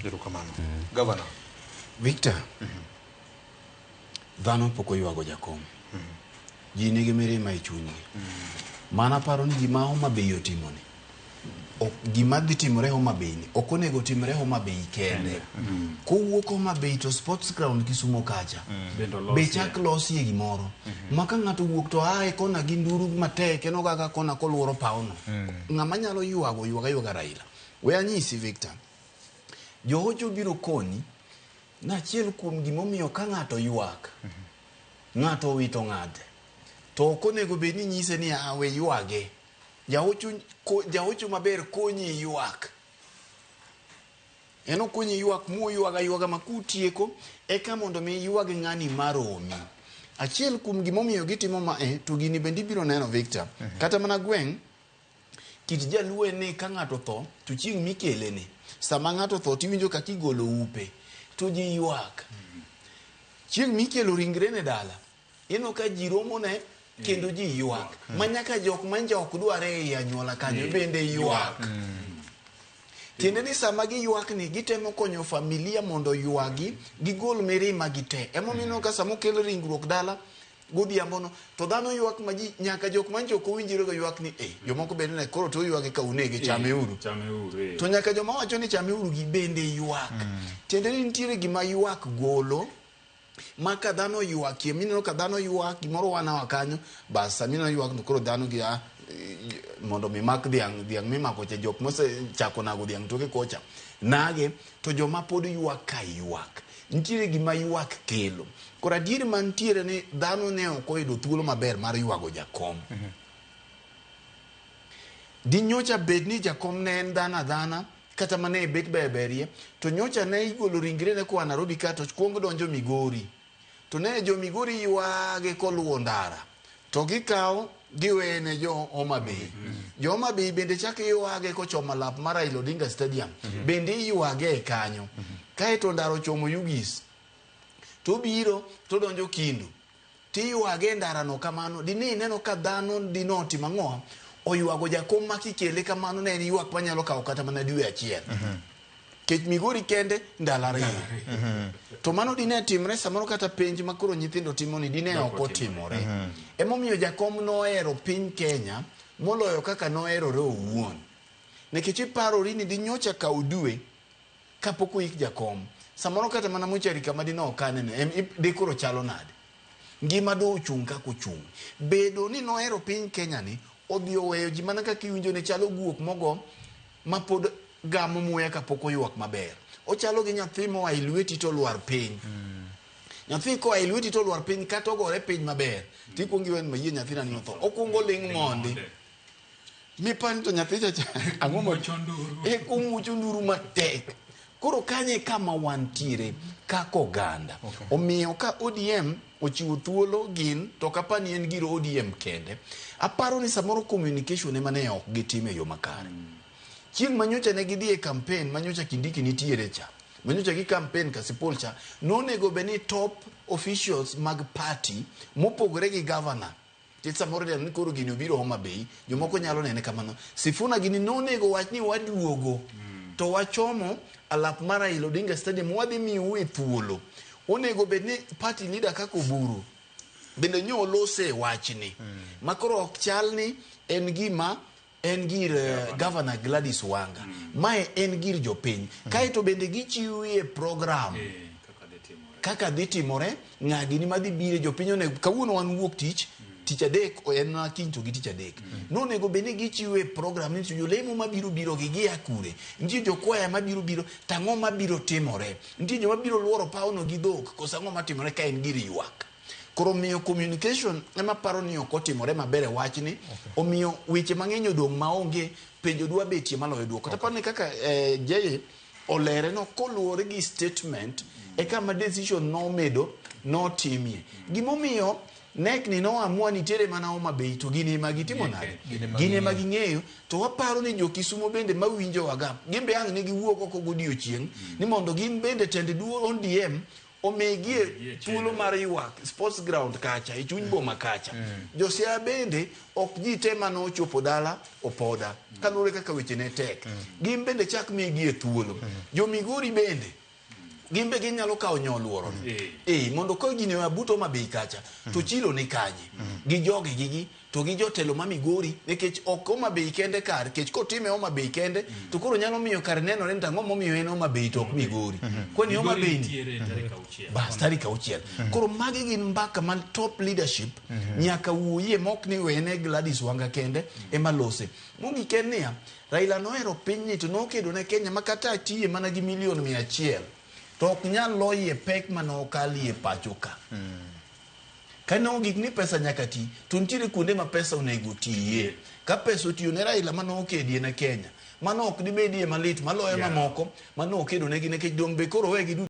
Erokamano. Governor. Victor, dhano pok oywago jakom. Ji nigi mirima e chunygi. Mana paro ni gima Homa Bay otimoni, ok, gima dhi timore Homa Bay ni, ok onego timre Homa Bay kende. Kowuok Homa Bay to sports ground Kisumo kacha, Bende be olosie. chak losie gimoro. Ma ka ng'ato owuok to ae kona gi nduru matek, en ogaga kona koluoro pawno. Ng'ama nyalo ywago, ywag aywaga Raila. We anyisi Victor, Johocho biro koni ni achiel kuom gimomiyo ka ng'ato ywak, ng'ato owito ng'ate, to ok onego bed ni inyise ni a we ywage. Jahocho, jahocho maber konyi ywak. En okonyi ywak muywag aywaga ma kutieko eka mondo mi ywag ng'ani maromi. Achiel kuom gimomiyo gitimo mae to gini bende ibiro neno Victor. Kata mana gweng' kit jaluo en ni ka ng'ato otho to chieng' mikele ni sama ng'ato otho tiwinjo kaka igolo upe to ji ywak. Chieng' mikelo ringre ne dala ineno ka ji romo ne kendo ji ywak ma nyaka jok manja ok dware ei anyuola kanyo bende ywak. Tiende ni sama giywak ni gitemo konyo familia mondo oywagi gigol mirima gi te. Emomiyo ineno ka sama okel ringruok dala godhiambo no to dhano ywak ma ji nyaka jok mancho ok owinjore go ywak ni eh jomoko bende ne koro to uywage ka unege chameuru. Chameuru. To nyaka joma wacho ni chameuru gi bende ywak. Tiende ni nitiere gima ywak golo ma ka dhano oywakie mineno ka dhano ywak gimoro wanawa kanyo bas sama ineno ywak to koro dhano gi a mondo mi mak dhiang' dhiang' mimako cha jok mosechako nago dhiang' toke kocha nage to joma pod ywak ka ywak nitiere gima ywak kelo koro adieri mantiere ni dhano ne ok oyudo thuolo maber mar ywago jakom di nyocha bed ni jakom ne en dhano adhana kata mana e bet berberie to nyocha ne igolo ringrene koa Nairobi ka to kuong donjo Migori to ne jo Migori ywage koluwo ndara to gikawo giwene jo Homa Bay. Jo Homa Bay bende chak ywage kochomo lap mar Raila Odinga Stadium bende iywage e kanyo kaeto ndara ochomo Ugis to biro to donjo Kindu tiywage e ndarano kamano dine ineno ka dhano dine otimo ang'o oywago jakom ma kikele kamano ne en ywak manyalo kawo kata mana dwe achiel kech Migori kende ndalo ariyo to mano dine timre samoro kata penj ma koro nyithindo timo ni dine ok otimore emomiyo jakom nohero piny Kenya moloyo kaka noherore owuon nikech iparori ni dinyocha kaw dwe kapok oik jakom samoro kata mana mochari kama dine okanene de koro chalo nade ngima do ochung' kaka ochung' bedo ni nohero piny Kenya ni odhi oweyo ji mana kaka iwinjo ne chalo guok mogo ma pod gamo muya kapok oywak maber ochalo gi nyathi moa e lweti to olwar piny nyathi koa e lweti to olwar piny kata ogore piny maber tikuongo iwe ni mayie nyathina ni otho okuongo ling' mondi mipani to nyathi cha cha ang'o ma Muocho nduru. eka omuocho nduru matek koro kanyo e kama wantiere kaka oganda omiyo ka ODM ochiwo thuolo gin to ok apar ni en gir ODM kende aparo ni samoro communication ema ne ok gitimo e yo makare chieng' manyocha ne gidhi e campaign manyocha Kindiki nitiere cha manyocha gi campaign Kasipul cha nonego bed ni top officials mag party mopogore gi governor Nikech samoro ineno ni koro gini obiro Homa Bay, jomoko nyalo nene kamano. Sifuna gini nonego wach ni waduogo to wachomo alap mar Raila Odinga Stadium wadhi miyou e thuolo. Onego bed ni party leader kaka Oburu bende nyo olose e wachni. Ma koro ok chal ni en gima en gir Governor Gladys Wanga. Mae en gir jopiny. Kaeto bende gichiwie program kaka dhi timore ng'a gini madhi bire jopiny onego kawuono wan wuok tich tich adek en mana kiny to gi tich adek nonego bed ni gichiwe program ni to jolemo mabiro biro gi gia kure nitie jokwaya mabiro biro to ang'o mabiro timore nitie joma biro luoro pawno gi dhok koso ang'o matimore ka en gir ywak koro omiyo communication ema paro ni ok otimore maber e wachni omiyo weche mang'eny odong' maonge penjo dwa betie maloyo duoko okay. Taparo ni kaka Jay olere no koluwore gi statement e kama decision nomedo notimie gimomiyo nek ni noamua ni tere mana Homa Bay to gin ema gitimo nade gin ema ging'eyo to waparo ni jo Kisumo bende mawinjowaga gin be ang' ne giwuok oko godiochieng' ni mondo gin bende tend duo ODM Omigie Omigie thuolo chenro. mar ywak sports ground kacha e chuny boma kacha. Josiaya bende ok ji te mane ochopo dala opoda kaluwore kaka weche ne tek. Gin bende chak migie thuolo. Jo Migori bende gin be ginyalo kawo nyoluoro ni. Eh, mondo ka gini oa but Homa Bay kacha to chilo ni kanye gi jogi gigi to gi jotelo ma Migori nikech ok Homa Bay kende kar kech kotime Homa Bay kende to koro nyalo miyo kar nenore ni to ang'o momiyo en Homa Bay to ok Migori. Kwani Homa Migori Bay ni nitiere tarik 6. Bas, tarik 6. Koro magi gin mbaka man top leadership nyaka wuoyie mok ni wene Gladys Wanga kende ema lose. Mogik en niya, Raila nohero pinyni to nokedo ne Kenya ma kata atiye mana gi milion 100 to ok nyal loyie pek mane okalie pacho ka. Kane ogik ni pesa nyaka ti, to nitiere kuonde ma pesa onego tiye. Ka pesa otiyo ne Raila mane okedie ne Kenya, mano ok dibedie malit maloyo mamoko mane okedo negi nikech dong' be koro wegi duto.